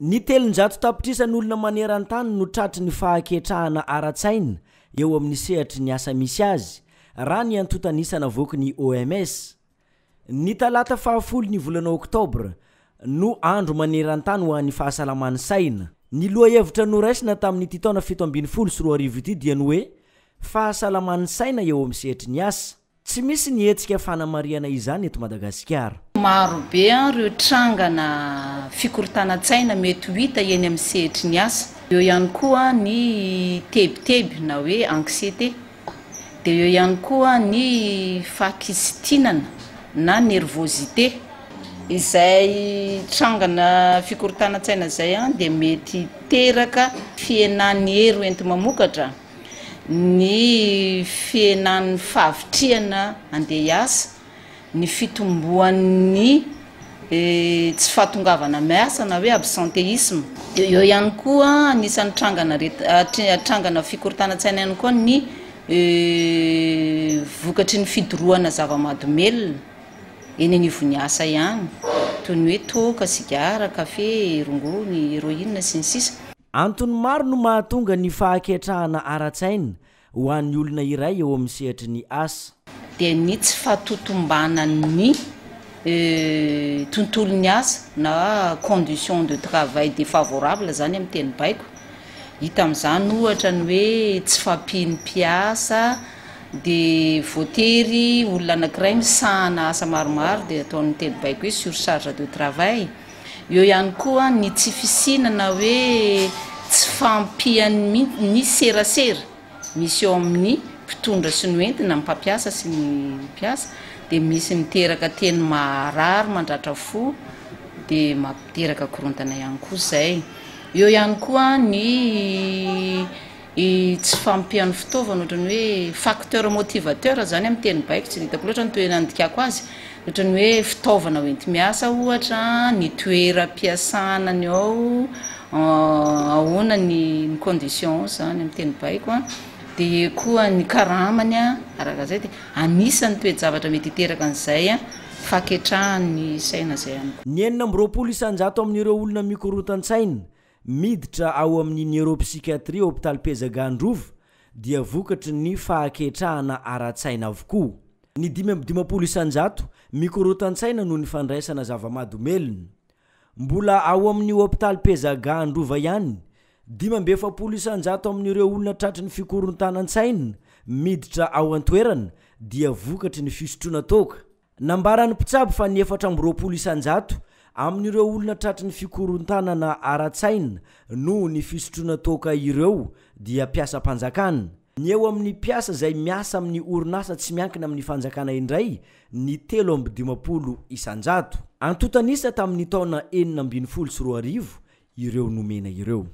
Ny 300 tapitrisan'olona maneran-tany no tratry ny fahaketrahana ara-tsaina eo amin'ny sehatry ny asa misy azy, raha ny antontan'isa navoaky ny OMS. Ny talata fahafolo ny volana oktobra no andro maneran-tany ho an'ny fahasalaman'ny saina. Ny lohahevitra noraisina tamin'ity taona 2017 ity dia ny hoe Fahasalaman'ny saina eo amin'ny sehatry ny asa. Tsy misy ny hetsika fanamarihana izany eto Madagasikara. Maro be ireo trangana fikorontanan-tsaina mety ho hita eny amin'ny sehatry ny asa. Eo ihany koa ny tebiteby na hoe anxiété. Dia eo ihany koa ny fahakizitinana na nervosité. Izay trangana fikorontanan-tsaina izay dia mety hiteraka fihenan'ny hery hoenti-mamokatra. ny fihenan'ny fahavitrihana handeha hiasa, ny fitomboan'ny tsy fahatongavana miasa na hoe absentéisme. Eo ihany koa anisan'ny trangana trangana fikorontanan-tsaina ihany koa ny vokatry ny fidorohana zava-mahadomelina eny anivon'ny asa ihany toy ny hoe toaka, sigara, kafe, rongony, héroïne sy ny sisa. Antony maro no mahatonga ny fahaketrahana ara-tsaina ho an'ny olona iray eo amin'ny sehatry ny asa. Dia ny tsy fahatotombanan'ny tontolon'ny asa na conditions de travail défavorables izany amin'ny teny baiko. Hita amin'izany ohatra ny hoe tsy fahampian'ny mpiasa dia voatery olona anankiray misahana asa maromaro dia ataon'ny teny baiko hoe surcharge de travail. Eo ihany koa ny tsy fisiana na hoe tsy fahampian'ny ny serasera misy eo amin'ny mpitondra sy ny hoentina, ny mpampiasa sy ny mpiasa, dia misy miteraka teny maharary mandratra fo dia mampiteraka korontana ihany koa izay. Eo ihany koa ny Tsy fahampian'ny fitaovana ohatran'ny hoe facteur motivateur zany amin'ny teny baiko, tsy dia hitako loatra ny toerana andikako azy, ohatran'ny hoe fitaovana hoenti-miasa ohatra, ny toeram-piasana ny ao, ahoana ny ny condition ao zany amin'ny teny baiko an, dia eo koa ny karamany an, araka izay dia anisan'ny toe-javatra mety hiteraka an'izay fahaketrahan'ny saina izay ihany koa. Ny 26% amin'ireo olona mikorontan-tsaina Miditra ao amin'ny Neuropsychiatrie Hopitaly Pezaga Androva dia vokatry ny fahaketrahana ara-tsaina avokoa. Ny 55% mikorotan-tsaina noho ny fandraisana zava-mahadomelina. Mbola ao amin'ny Hopitaly Pezaga Androva ihany, 45% amin'ireo olona tratry ny fikorontanan-tsaina miditra ao an-toerana dia vokatry ny fisotroana toaka. Nambaran'ny mpitsabo fa ny 24% amin'ireo olona tratry ny fikorontanana ara-tsaina noho ny fisotroana toaka ireo dia mpiasam-panjakana. Ny eo amin'ny mpiasa izay miasa amin'ny orinasa tsy miankina amin'ny fanjakana indray ny 53%. Antontan'isa tamin'ny taona 2016 ireo nomena ireo.